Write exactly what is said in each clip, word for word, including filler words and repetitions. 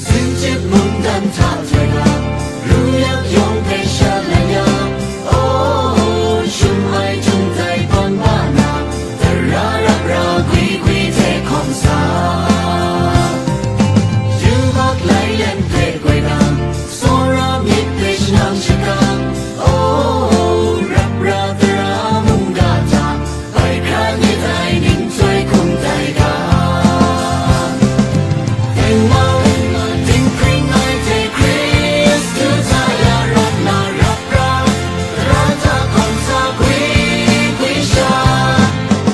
Sinchip mungdan hta jai na, ru yang yawng hpe sha lai ya, oh, shum ai jung dai tawn ba na, tara rap ra gwi gwi hte hkawm sa. Yubak lai len hpe goi na, tsawra myit hpe shanang shakang, oh, rap ra tara mungga hta, bai hkra ni tai ning chyoi hkum tai ga. Tengmau, dinghpring ai hte Hkristu hta ya rawt na rap ra, tara hta hkawm sa gwi gwi sha.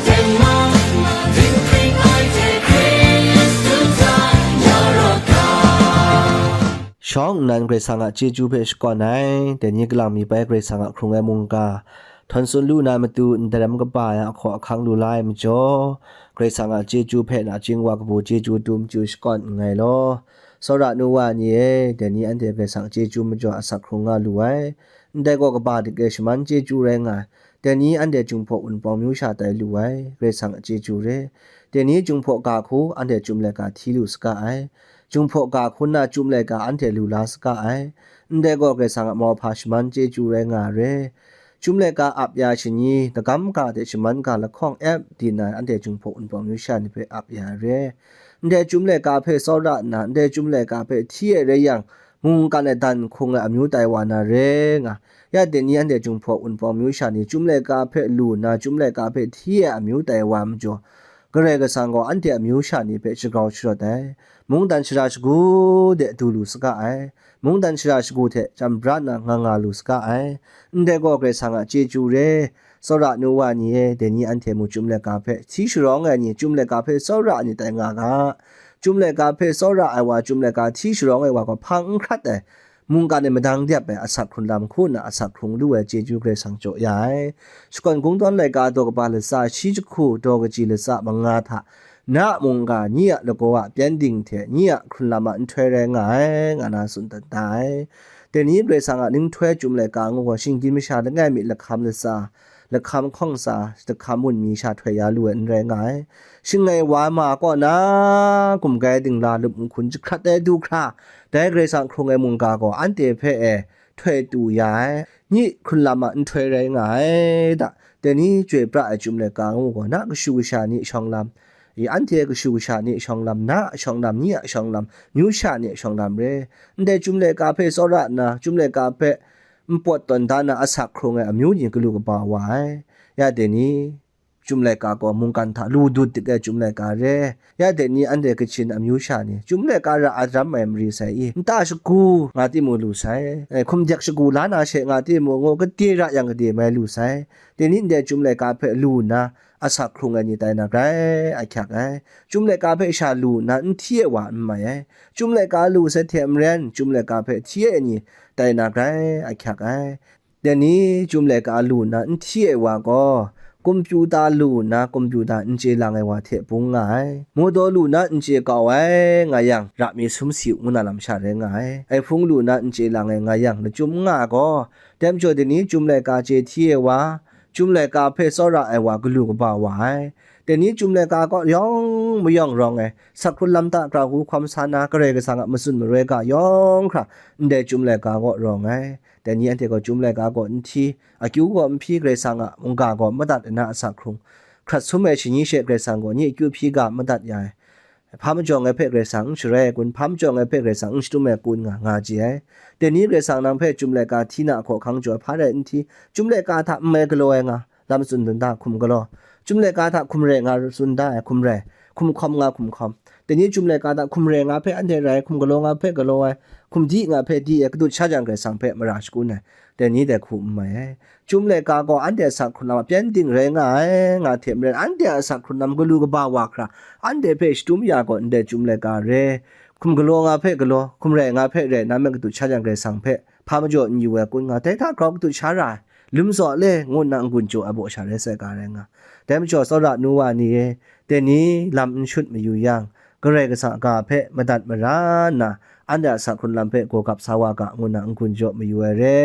Tengmau, dinghpring ai hte Hkristu hta ya rawt ga. Shawng nnan Karai Kasang a chyeju hpe shakawn ai, dai ni kalang mi bai Karai Kasang a hkrung ai mungga, htawn tsun lu na matu ndai lam kaba ai a hkaw ahkang lu la ai majaw, Karai Kasang a chyeju hpe nachying wa kabu chyeju dum chyu shakawn nngai law, tsawra nu wa ni e, dai ni anhte Karai Kasang a chyeju majaw asak hkrung nga lu ai. Ndai gaw kaba dik e shaman chyeju rai nga ai. Dai ni anhte Jinghpaw Wunpawng myu sha tai lu ai, Karai Kasang a chyeju re. Dai ni Jinghpaw ga hku anhte Chyum laika hti lu saga ai. Jinghpaw ga hku nna Chyum laika anhte lu la saga ai. Ndai gaw Karai Kasang a mauhpa shaman chyeju rai nga ai re. Chyum laika ap ya ai shani, dagam ga hte shaman ga lahkawng ep di nna anhte Jinghpaw Wunpawng myu sha ni hpe ap ya ai re. Ndai Chyum laika hpe tsawra nna, ndai Chyum laika hpe hti ai rai yang, mungkan ai dan hkung ai amyu tai wa na re nga. Ya dai ni anhte Jinghpaw Wunpawng myu sha ni Chyum laika hpe lu nna, Chyum laika hpe hti ai amyu tai wa ai majaw, Karai Kasang gaw anhte amyu sha ni hpe shagrau sharawt ai. Mungdan shara shagu de du lu saga ai. Mungdan shara shagu hte chyam bra nna nga nga lu saga ai. Ndai gaw Karai Kasang a chyeju re. Tsawra nu wa ni e, dai ni anhte mung Chyum laika hpe hti sharawng ai ni, Chyum laika hpe tsawra ai ni tai nga ga. Chyum laika hpe tsawra ai wa, Chyum laika hti sharawng ai wa gaw hpang n hkrat ai, mungkan e madang dep ai asak hkrun lam hku nna asak hkrung lu ai chyeju Karai Kasang jaw ya ai. Shakawn Kungdawn laika daw kaba latsa shi jahku daw kaji latsa manga hta, na a mungga, nyi a lagaw a pyengdin hte nyi a hkrun lam a nhtoi rai nga ai, nga na tsun dat da ai. Dai ni Karai Kasang a nhtoi Chyum laika ngu gaw, shinggyim masha langai mi lahkam latsa, lahkam hkawng tsa, lahkam wunmi sha htoi ya lu ai n rai nga ai. Shangai wa ma kaw na, gumgai dingla lup nhkun jahkrat ai du hkra, dai Karai Kasang hkrung ai mungga gaw anhte hpe e htoi tu ya ai, nyi hkrun lam a nhtoi rai nga ai da. Dai ni chyoi pra ai Chyum laika ngu gaw, na kashu kasha ni shawng lam, i anhte kashu kasha ni shawng lam, na a shawng lam, nyi a shawng lam, myu sha ni a shawng lam re. Ndai Chyum laika hpe tsawra nna, Chyum laika hpe npawt tawn da na asak hkrung ai amyu ni galu kaba wa ai. Ya dai ni, Chyum laika gaw mungkan hta lu dut dik ai Chyum laika re. Ya dai ni anhte Kachin amyu sha ni, Chyum laika ra ai daram ai mari sai i, nta shagu nga timung lu sai, e, hkum dek shagu la na she nga timung, ngu gade ra yang gade mai lu sai. Dai ni ndai Chyum laika hpe lu nna, asak hkrung ai ni tai na grai ahkyak ai. Chyum laika hpe sha lu nna n hti ai wa n mai ai. Chyum laika lu sai hte maren, Chyum laika hpe hti ai ni tai na grai ahkyak ai. Dai ni Chyum laika lu nna n hti ai wa gaw, kumpyuta lu nna kumpyuta n chye lang ai wa hte bung nga ai. Mawdaw lu nna n chye kau ai, nga yang, ra mi sum si u, ngu na lam sha rai nga ai. Ai hpung lu nna n chye lang ai, nga yang, lachyum n nga ai gaw, dai majaw dai ni Chyum laika chye hti ai wa, Chyum laika hpe tsawra ai wa galu kaba wa ai. Dai ni Chyum laika kaw yawng mayawng rawng ai, sak hkrun lam hta grau hku hkawm sa na, Karai Kasang a matsun maroi ga yawng hkra, ndai Chyum laika kaw rawng ai. Dai ni anhte gaw Chyum laika gaw n hti, akyu gaw n hpyi, Karai Kasang a mungga gaw madat ai na asak hkrung, hkrat sum ai shani she Karai Kasang gaw nyi akyu hpyi ga madat ya ai. Hpa majaw ngai hpe Karai Kasang n sharai ai kun? Hpa majaw ngai hpe Karai Kasang n shadum ai kun? Nga, nga chye ai. Dai ni Karai Kasang nang hpe Chyum laika hti na a hkaw hkang jaw ai hpa rai n hti, Chyum laika hta n mai galaw ai nga, lam tsun dan da, hkum galaw. Chyum laika hta hkum rai nga tsun da ai, hkum rai, hkum hkawm nga, hkum hkawm. Dai ni Chyum laika hta hkum rai nga hpe anhte rai, hkum galaw nga hpe galaw ai, hkum di nga hpe di ai, kadut sha jang Karai Kasang hpe mara shakun ai, dai ni dai hku n mai ai. Chyum laika gaw anhte a sak hkrun lam a pyengdin rai nga ai, nga hte maren, anhte a sak hkrun lam galu kaba wa hkra, anhte hpe shadum ya gaw ndai Chyum laika re. Hkum galaw nga hpe galaw, hkum rai nga hpe rai, nang hpe kadut sha jang Karai Kasang hpe hpa majaw n yu ai kun? Nga, dai hta grau kadut sha ra ai, lum zaw le, ngu nna n-gun jaw ai baw sha rai sai ga rai nga. Dai majaw, tsawra nu wa ni e, dai ni lam n shut mayu yang, Karai Kasang a ga hpe madat mara nna, anhte a sak hkrun lam hpe gaw gap sa wa ga, ngu nna n-gun jaw mayu ai re.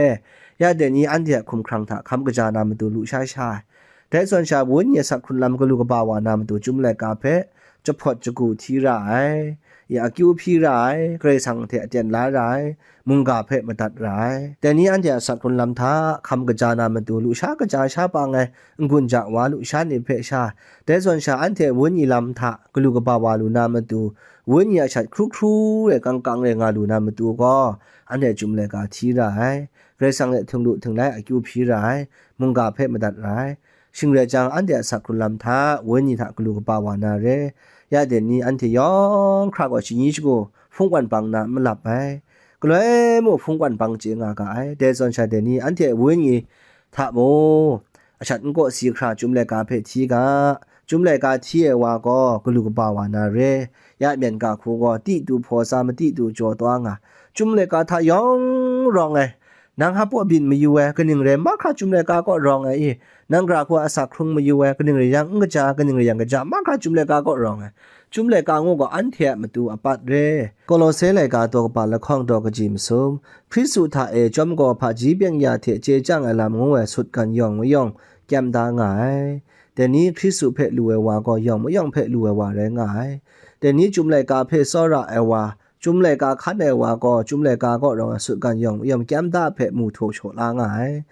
Ya dai ni anhte a hkumhkrang hta hkam kaja na matu lu sha sha ai. Dai zawn sha, Wenyi a sak hkrun lam galu kaba wa na matu Chyum laika hpe jahpawt jagu hti ra ai. ya akyu hpyi ra ai, Karai Kasang hte aten la ra ai, mungga hpe madat ra ai. Dai ni anhte a asak hkrun lam hta hkam kaja na matu, lusha kaja sha pang ai n-gun ja wa lusha ni hpe sha, dai zawn sha anhte Wenyi lam hta galu kaba wa lu na matu, Wenyi a shat hkru hkru rai kang kang rai nga lu na matu gaw, anhte Chyum laika hti ra ai. Karai Kasang hte htinglu htinglai akyu hpyi ra ai, mungga hpe madat ra ai. Shing rai jang, anhte a asak hkrun lam hta, Wenyi hta galu kaba wa na re. Ya dai ni anhte yawng hkra gaw shani shagu hpungwan bang na n malap ai. Galoi mung hpungwan bang chye nga ga ai. Dai zawn sha dai ni anhte Wenyi hta mung, ashat n kaw si hkra Chyum laika hpe hti ga. Chyum laika hti ai wa gaw galu kaba wa na re. Ya myen ga hku gaw, ti du hpaw sa, mati du jaw taw nga. Chyum laika hta yawng rawng ai. Nang hpa byin mayu ai, kaning rai mahkra Chyum laika kaw rawng ai i? Nang gara hku a asak hkrung mayu ai, kaning rai yang n kaja, kaning rai yang kaja, mahkra Chyum laika kaw rawng ai. Chyum laika ngu gaw anhte a matu apat re. Kolose laika daw kaba lahkawng daw kaji masum, Hkristu hta e chyawm gaw hpaji byeng ya hte chye chyang ai lam ngu ai sutgan yawng mayawng kyam da nga ai. Dai ni Hkristu hpe lu ai wa gaw yawng mayawng hpe lu ai wa rai nga ai. Dai ni Chyum laika hpe tsawra ai wa, Chyum laika hkan ai wa gaw Chyum laika kaw rawng ai sutgan yawng mayawng kyam da hpe mu htaw shaw la nga ai.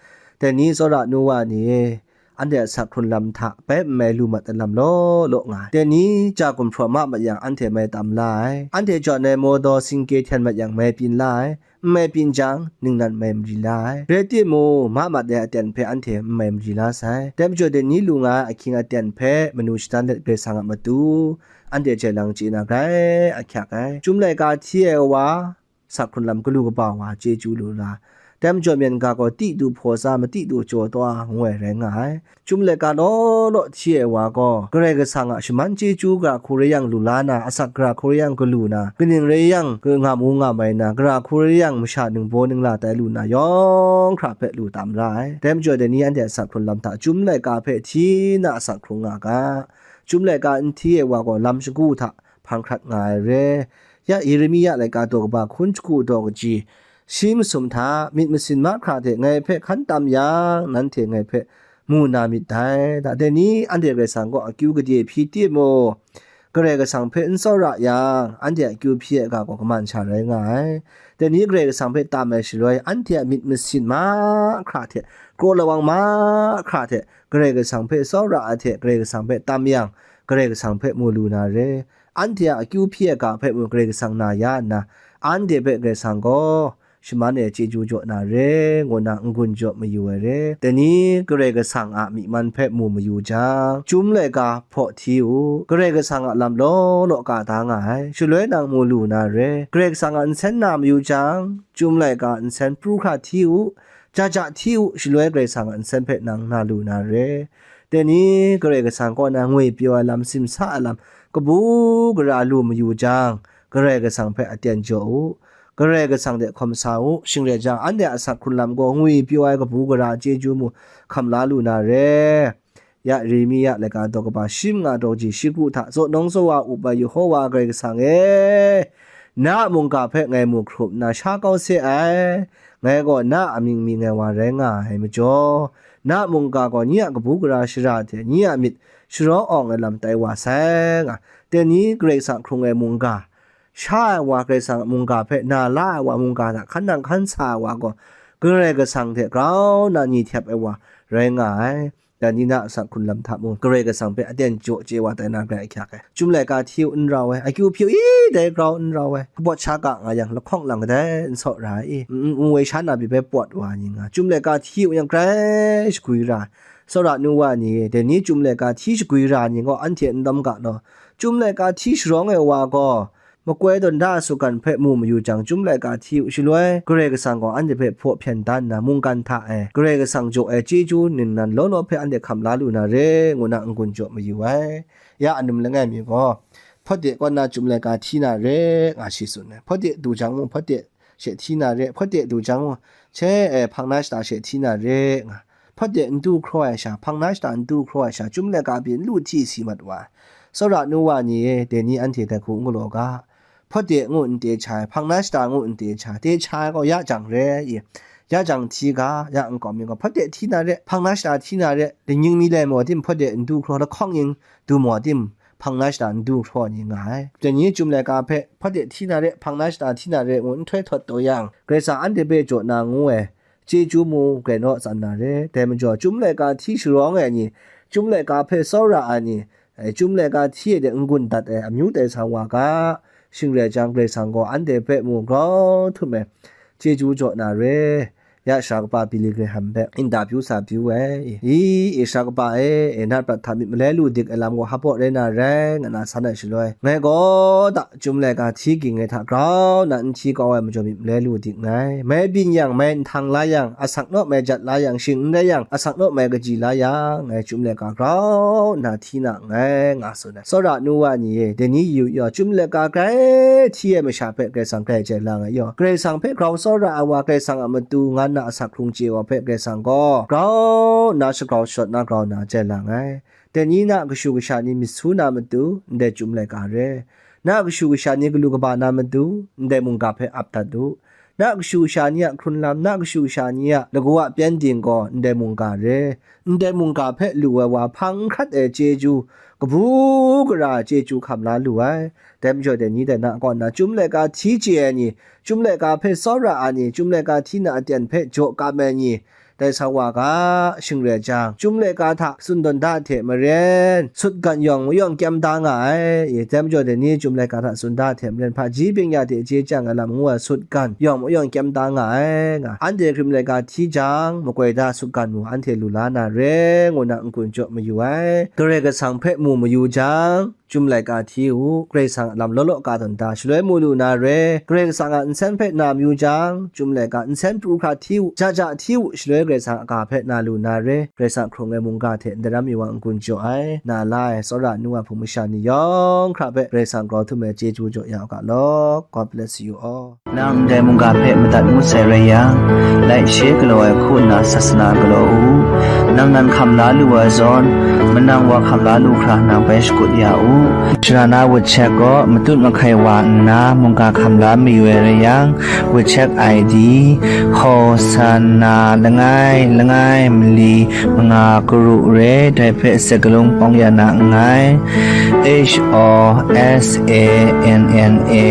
Dai ni tsawra nu wa ni e, anhte a asak hkrun lam hta bai n mai lu mat ai lam law law nga ai. Dai ni ja gumhpraw ma mat yang anhte mai tam la ai. Anhte jawn ai mawdaw singkye hten mat yang mai byin la ai. N mai byin jang, ningnan mai mari la ai. Rai timung, ma mat ai aten hpe anhte n mai mari la sai. Dai majaw, dai ni lu nga ai ahkying aten hpe manu shadan let Karai Kasang a matu, anhte jai lang chye na grai ahkyak ai. Chyum laika hti ai wa, asak hkrun lam galu kaba wa chyeju lu la. Dai majaw, myen ga gaw ti du hpaw sa, mati du jaw taw ngu ai rai nga ai. Chyum laika law law hti ai wa gaw, Karai Kasang a shaman chyeju gara hku rai yang lu la na, asak gara hku rai yang galu na, kaning rai yang, ka ngam u ngam ai na, gara hku rai yang masha ningbaw ningla tai lu na, yawng hkra hpe lu tam ra ai. Dai majaw, dai ni anhte a asak hkrun lam hta Chyum laika hpe hti na asak hkrung nga ga. Chyum laika n hti ai wa gaw lam shagu hta hpang hkrat nga ai re. Ya Yeremia laika daw kaba hkun shagu daw kaji, shi masum hta myit masin mahkra hte ngai hpe hkan tam yang, nanhte ngai hpe mu na myit dai. Da dai ni anhte Karai Kasang kaw akyu gade hpyi timung, Karai Kasang hpe n tsawra yang, anhte akyu hpyi ai ga gaw kaman sha rai nga ai. Dai ni Karai Kasang hpe tam ai shaloi, anhte a myit masin mahkra hte, kraw lawang mahkra hte, Karai Kasang hpe tsawra ai hte, Karai Kasang hpe tam yang, Karai Kasang hpe mu lu na re. Anhte a akyu hpyi ai ga hpe mung Karai Kasang na ya nna, anhte hpe Karai Kasang gaw shaman e chyeju jaw na re, ngu na n-gun jaw mayu ai re. Dai ni Karai Kasang a myi man hpe mu mayu jang, Chyum laika hpaw hti u, Karai Kasang a lam law law ka da nga ai, shaloi nang mu lu na re. Karai Kasang a nsen na mayu jang, Chyum laika a nsen pru hkra hti u, ja ja hti u, shaloi Karai Kasang a nsen hpe nang na lu na re. Dai ni Karai Kasang kaw na ngwi pyaw ai lam, simsa ai lam, kabu gara lu mayu jang, Karai Kasang hpe aten jaw u, Karai Kasang de hkawm sa u, shing rai jang, anhte a asak hkrun lam gaw ngwi pyaw ai kabu gara chyeju mu hkam la lu na re. Ya Yeremia laika daw kaba shi manga daw kaji shi kru hta, zaw nawng zaw wa up ai Yehova Karai Kasang e, na a mungga hpe ngai mu hkrup nna sha kau se ai. Ngai gaw na a amying mi ngai wa rai nga ai majaw, na a mungga gaw nye a kabu gara shara hte nye a myit sharaw awng ai lam tai wa sai nga. Dai ni Karai Kasang hkrung ai mungga, sha ai wa, Karai Kasang a mungga hpe na la ai wa, mungga hta hkan nang hkan sa ai wa gaw, Karai Kasang hte grau na ni htep ai wa rai nga ai. Dai ni na a asak hkrun lam hta mung, Karai Kasang hpe aten jaw chye wa tai na grai ahkyak ai. Chyum laika hti u, n rau ai, akyu hpyi u, i, dai grau n rau ai, kapawt sha ka nga yang, lahkawng lang kadai n saw ra ai i, n, n, ngu ai sha na pyi bai pawt wa ni nga, Chyum laika hti u yang grai shagwi ra ai. Tsawra nu wa ni, dai ni Chyum laika hti shagwi ra ni gaw anhte n dawm ga law, Chyum laika hti sharawng ai wa gaw, makoi dawn da ai sutgan hpe mu mayu jang, Chyum laika hti u, shaloi Karai Kasang gaw anhte hpe hpaw hpyen dan nna, mungkan hta e Karai Kasang jaw ai chyeju ningnan law law hpe anhte hkam la lu na re, ngu na n-gun jaw mayu ai. Ya anum langai mi gaw, hpawt de kaw nna Chyum laika hti na re, nga shi tsun ai. Hpawt de du jang mung, hpawt de she hti na re, hpawt de du jang mung, she, e, hpang na shata she hti na re, nga. Hpawt de n du hkraw ai sha, hpang na shata n du hkraw ai sha, Chyum laika pyi n lu hti si mat wa ai. Tsawra nu wa ni e, dai ni anhte dai hku n galaw ga. Hpawt de ngu n te cha ai, hpang na shata ngu n te cha, te cha ai gaw ya jang re i, ya jang hti ga, ya nkau mi gaw, hpawt de hti na re, hpang na shata hti na re, lingning mi lai maw tim, hpawt de n du hkraw, lahkawng yin du maw tim, hpang na shada n du hkraw ni nga ai. Dai ni Chyum laika hpe hpade hti na re, hpang na shada hti na re ngu nhtoi htawt taw yang, Karai Kasang anhte hpe jaw na ngu ai chyeju mu grai naw tsan na re. Dai majaw, Chyum laika hti sharawng ai ni, Chyum laika hpe tsawra ai ni, e, Chyum laika hti ai de n-gun dat ai amyu tai sa wa ga, shing rai jang, Karai Kasang gaw anhte hpe mu grau htum ai chyeju jaw na re. Ya sara kaba Billy Graham hpe interview sa pyi ai. I, i sara kaba e, e, nat prat hta myit malai lu dik ai lam gaw hpaw rai na rai, nga na san ai shaloi, ngai gaw da Chyum laika hti ging ai hta grau nna n hti kau ai majaw myit malai lu dik nngai. Mai byin yang, mai nhtang la yang, asak naw mai jat la yang, shing n rai yang, asak naw mai kaji la yang, ngai Chyum laika grau nna hti na nngai, nga tsun ai. Tsawra nu wa ni e, dai ni yu yaw, Chyum laika grai hti ai masha hpe Karai Kasang grai chye lang ai yaw, Karai Kasang hpe grau tsawra ai wa, Karai Kasang a matu nga nna asak hkrung chye wa hpe Karai Kasang gaw grau nna shagrau shawt na grau nna chye lang ai. Dai ni na kashu kasha ni myit su na matu, ndai Chyum laika re. Na kashu kasha ni galu kaba na matu, ndai mungga hpe ap dat u. Na kashu kasha ni a hkrun lam, na kashu kasha ni a lagaw a pyengdin gaw ndai mungga re. Ndai mungga hpe lu ai wa hpang n hkrat ai chyeju, kabu gara ai chyeju hkam la lu ai. Dai majaw, dai ni dai na kaw nna Chyum laika hti chye ai ni, Chyum laika hpe tsawra ai ni, Chyum laika hti na aten hpe jaw kam ai ni, dai sa wa ga, shing rai jang, Chyum laika hta tsun tawn da hte maren, sutgan yawng mayawng kyem da nga ai. Dai majaw, dai ni Chyum laika hta tsun da hte maren, hpaji byeng-ya hte chye chyang ai lam ngu ai sutgan yawng mayawng kyem da nga ai, nga. Anhte Krim laika hti jang, makoi da sutgan mu anhte lu la na re, ngu na n-gun jaw mayu ai. Karai Kasang hpe mu mayu jang, Chyum laika hti u, Karai Kasang a lam law law ka tawn da, shaloi mu lu na re, Karai Kasang a nsen hpe na mayu jang, Chyum laika nsen pru hkra hti u, ja ja hti u, shaloi Karai Kasang a ga hpe na lu na re, Karai Kasang hkrung ai mungga hte ndaram mi wa n-gun jaw ai, na la ai, tsawra nu wa hpung masha ni yawng hkra hpe Karai Kasang grau htum ai chyeju jaw ya u ga law. God bless you all. Nang ndai mungga hpe madat ngut sai rai yang, laishe galaw ai hku nna sasana galaw u. Nang nan hkam la lu ai zawn, manang wa hkam la lu hkra nang bai shakut ya u. Sara na wut chek gaw matut mahkai wa nna mungga hkam la mayu ai rai yang, wut chek I D, Hosanna langai langai mali manga karu re, dai hpe sakalung pawng ya na nngai. H O S A N N A,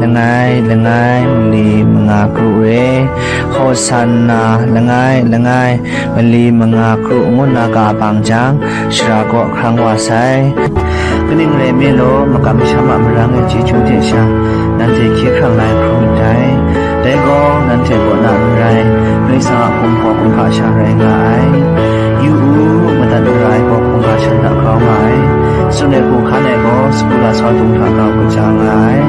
langai langai mali manga karu re, Hosanna langai langai mali manga karu ngu nna ka bang jang, sara kaw hkrang wa sai. Kaning rai nme law, makam masham a marang e chyeju hte sha, nanhte hkye hkrang la ai hkrum ndai. Dai gaw, nanhte kaw na n rai, Karai Kasang a hkum gaw hkungga sha rai nga ai. Yu u, madat mara ai gaw hkungga sha hta grau nga ai. Tsun ai hku hkan ai gaw, sagu lasau dung hta grau kaja nga ai.